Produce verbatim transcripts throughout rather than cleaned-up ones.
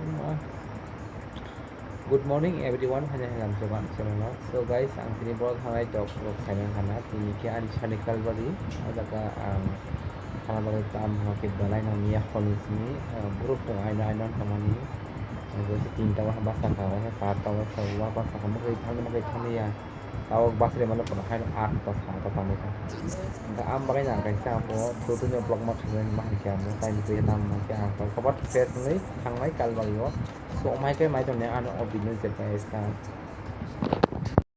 Good morning everyone, haino haino lamjak ang channel o. So guys, ang tini borok thangnai tok rok khaina khana, tini khe ani sani Kalbari, o jaga ang khana bagwi tam hwnba khe belai nang ya hor ni simi, ah, borok tong aino aino wng tongmani. Ang bo se tinta waha basa kha, waha charta waha sa, waha basa kha, mwkhai thangni mwkhai thangni ya. Tabok bus rimani phano haino aat ta sata tangwi kha. Hwnkhe ang bagwi nang kaisa abo Totino vlog ma khaimani ma hai khe amo taini bagwi tamo khe ang khe kobat fresh wngwi thangnai Kalbari o. So, mai khe mai tongni ano o video je pai kha.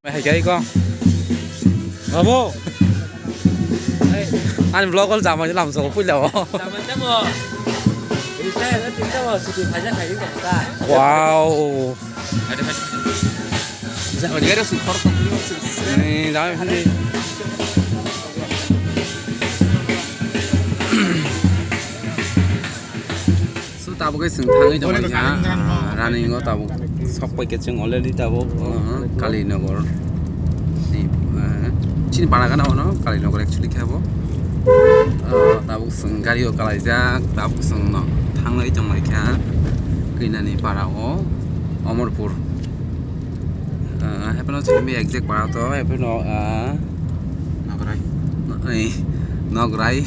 Mai hai khe ko. Abo. Ani vlog ol jamani lamso puila o. Jamani tamo. Ini saya ada tinta mau sudah banyak kayu kok. Wow. So, tabuk khe chwng thangwi tongmani kha, ah, running o tabuk sok pai khe chwng already tabuk, ah, Kalinagar ni, ah, chini para gana ono Kalinagar actually khe abo. Ah, tabuk chwng gari o kalaijak, tabuk chwng no thangwi tongmani kha Kainani para o Omorpur. Ah, haphano chini exact para to, haphano, ah, Nograi. Nograi.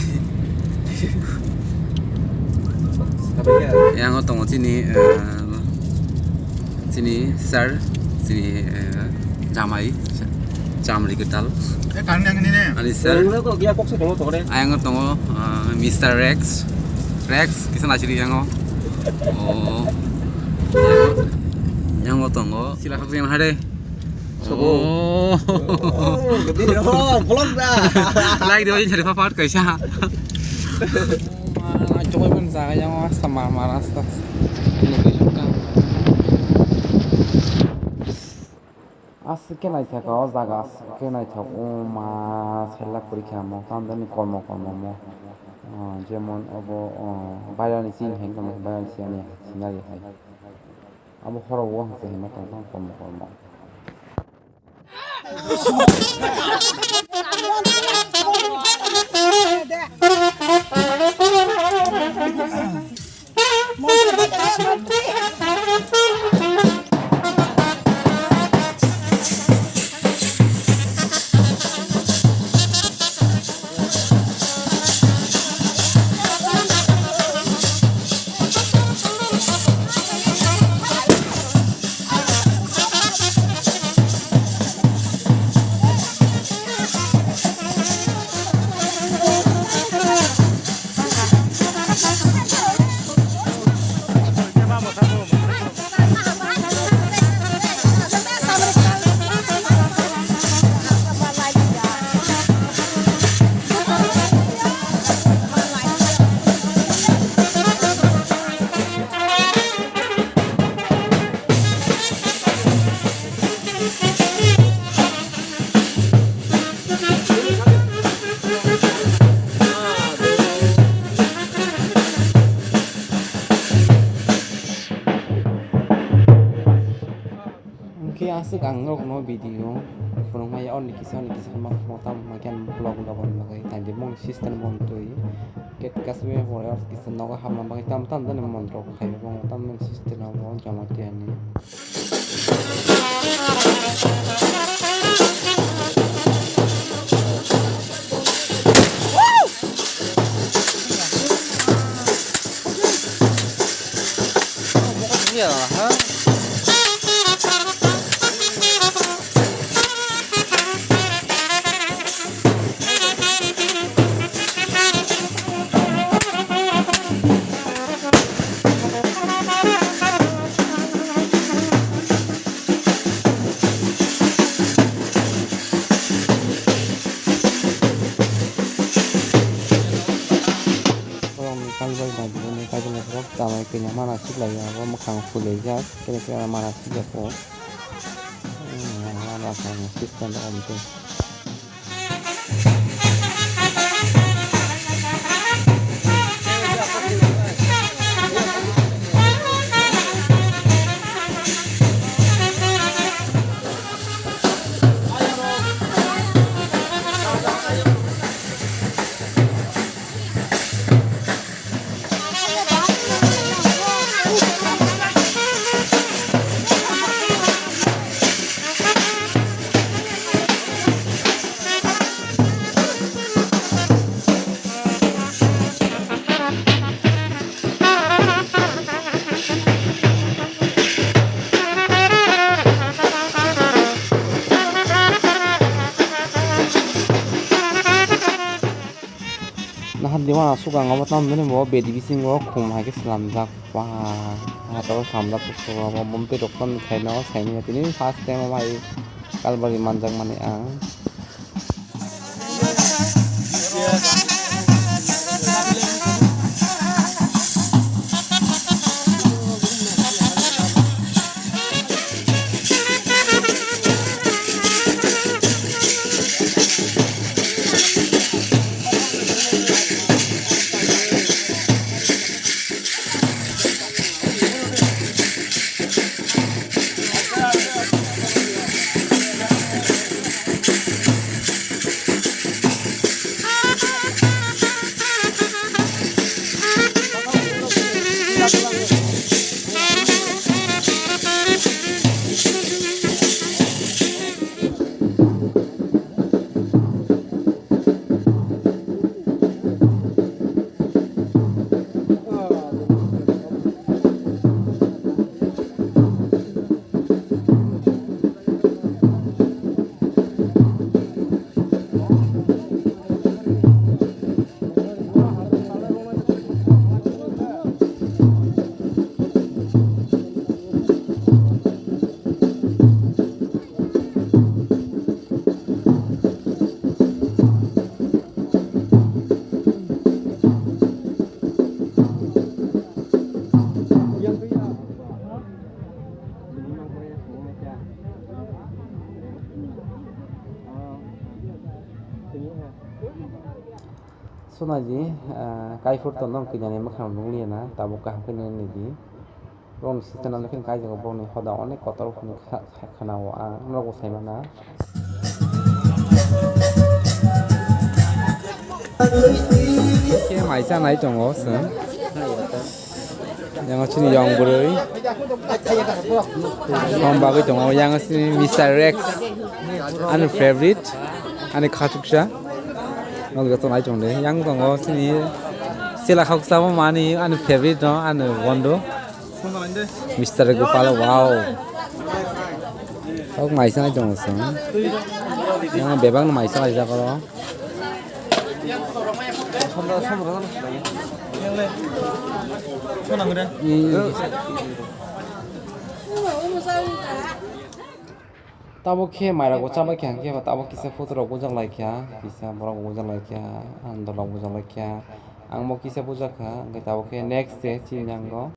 Yang o tongo chini, ah, chini sir, chini, ah, jamai, chamri kwtal. Ani sir. Ayang o tongo, ah, Mister Rex. Rex, kisa nasiri yang o. Oh. Yang o tongo. Sila khakjeng hade. Oh. Oh, gede. Oh, vlog da. Like di wajah jadi papat kaisa. Mana coba pun saya yang asta mama asta. Ini kaisa kan. Aswk khe naithok o jaga, aswk khe naithok o ma selak pori khe amo tamjani kormo kormo mo. Ah, jemon obo, ah, bairani chini hai wngkha, bairani chini hai scenery hai. Abo horo o hwnse hima tong tong kormo kormo. Hwnkhe aswk ang norokno video phunukmaya, orni kisa orni kisa ma phunukma tamo hwnba khe ang vlog logon bagwi taijak mung system montwi ket kasime pore kisa nogo hapna bagwi tamo tamo jani montro khaio, tamo system abo Jamatia ni. Borokni kaijaknai bini kaijaknai borok chamai kanya mana siklai ya, abo mwkhang fuilaijak, kene kene mana sikya kho. Hmm, mana kha system om twi. Jemon aswk ang obo tamo nini bo bedi bisingo khum hai khe swnamjak. Wah, hatoro swnamjak khe swnamjak. Omo bumtwi rok tamo khaina o saimanya tini first time omo hai Kalbari manjak mani ang. Sunaji, ah, kaiphur tonno kinani mwkhang nukliya na, tabuk kaham khe nini di. Borokni sister no lekhe kaijago, borokni hoda onek kotor phano kha-, kha-, khana o ang norok bo sai mana. Khe mai chanai tongo chwng. Yang chini yong bwrwi. Hom bagwi tongo yang chini Mister Rex. Ani favorite. Ani khatuksa. Nok joto nai tongo de. Yang tongo chini chela khaksa bo mani ani favorite no ani bondo. Mister Gopal, wow. Kok maisa nai tongo chwng. Yang bebak no maisa nai jakoro. Tabuk khe mairok bo chabai kha, hwnkhe tabuk kisa photo rok bujak lai kha, kisa borok bujak lai kha, andolok bujak lai kha. Ang bo kisa bujak kha, hwnkhe tabuk khe next day chini nango.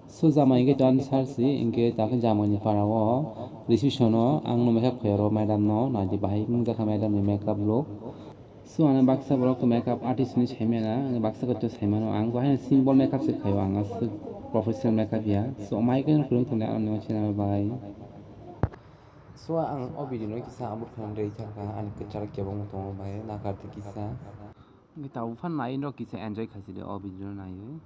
Sujamai hwnkhe to ani sir si, hwnkhe takhe jamani para o reception o ang no makeup khaiyaro madam no, naidi bahai wngjakha madam ni makeup look. So, ano baksa borok to makeup artist hinwi saimana, baksa khe to saimano ang, bo haino simple makeup se khaio ang, aswk professional makeup ya. So, mai khe no kwrwng tongnai ano channel bai. So, ang o video no kisa upload khaina rwi thangkha, ani kwcharo kebengma tongo bai, nakardi kisa. Tabuk phan nai norok kisa enjoy khaisidi o video no naiwi.